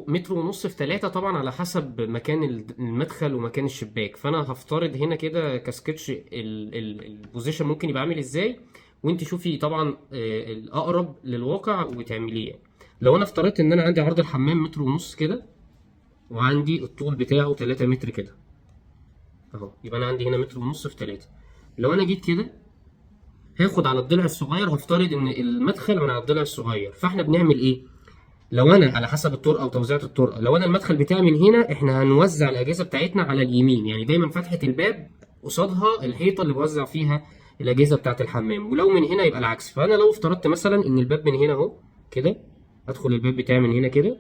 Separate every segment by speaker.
Speaker 1: متر ونص في 3، طبعا على حسب مكان المدخل ومكان الشباك. فانا هفترض هنا كده كسكتش ال position ممكن يبقى عامل ازاي، وانت شوفي طبعا الاقرب للواقع وتعمليه يعني. لو انا افترضت ان انا عندي عرض الحمام متر ونص كده، وعندي الطول بتاعه 3 متر كده اهو، يبقى انا عندي هنا متر ونص في 3. لو انا جيت كده هاخد على الضلع الصغير، هفترض ان المدخل من على الضلع الصغير، فاحنا بنعمل ايه؟ لو انا على حسب الطرقه وتوزيعة الطرقه، لو انا المدخل بتاعي من هنا، احنا هنوزع الاجهزة بتاعتنا على اليمين، يعني دايما فتحه الباب قصادها الحيطة اللي بوزع فيها الاجهزة بتاعه الحمام، ولو من هنا يبقى العكس. فانا لو افترضت مثلا ان الباب من هنا اهو كده، ادخل الباب بتاعي من هنا كده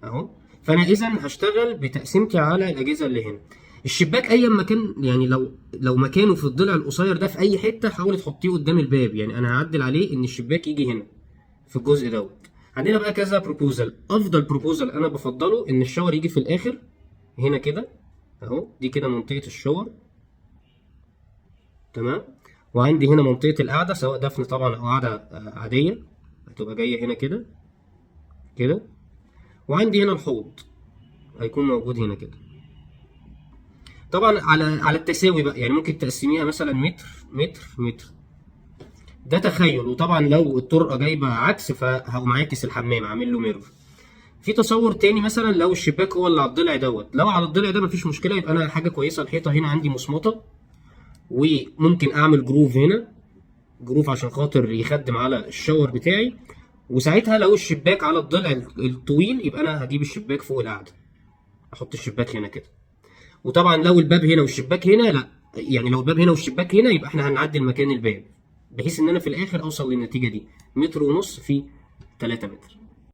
Speaker 1: اهو، فانا اذا هشتغل بتقسيمتي على الاجهزة اللي هنا. الشباك ايا مكان، يعني لو مكانه في الضلع القصير ده في اي حتة، حاولي تحطيه قدام الباب، يعني انا هعدل عليه ان الشباك يجي هنا في الجزء دوت. عندنا بقى كذا proposal. افضل proposal انا بفضله ان ال shower يجي في الاخر هنا كده اهو، دي كده منطقة ال shower، تمام. وعندي هنا منطقة القعدة، سواء دفن طبعا او قعدة عادية، هتبقى جاية هنا كده كده. وعندي هنا الحوض هيكون موجود هنا كده. طبعا على التساوي بقى، يعني ممكن تقسميها مثلا متر متر متر، ده تخيل. وطبعا لو الطرقه جايبه عكس فهقوم عاكس الحمام عامل له mirror. في تصور تاني مثلا لو الشباك هو اللي على الضلع دوت، لو على الضلع ده مفيش مشكلة، يبقى انا حاجة كويسة. الحيطة هنا عندي مصمطه، وممكن اعمل groove هنا، groove عشان خاطر يخدم على ال shower بتاعي. وساعتها لو الشباك على الضلع الطويل يبقى انا هجيب الشباك فوق القعدة، احط الشباك هنا كده. وطبعا لو الباب هنا والشباك هنا، لا، يعني لو الباب هنا والشباك هنا يبقى احنا هنعدل مكان الباب، بحيث ان انا في الاخر اوصل للنتيجة دي متر ونص في 3 متر.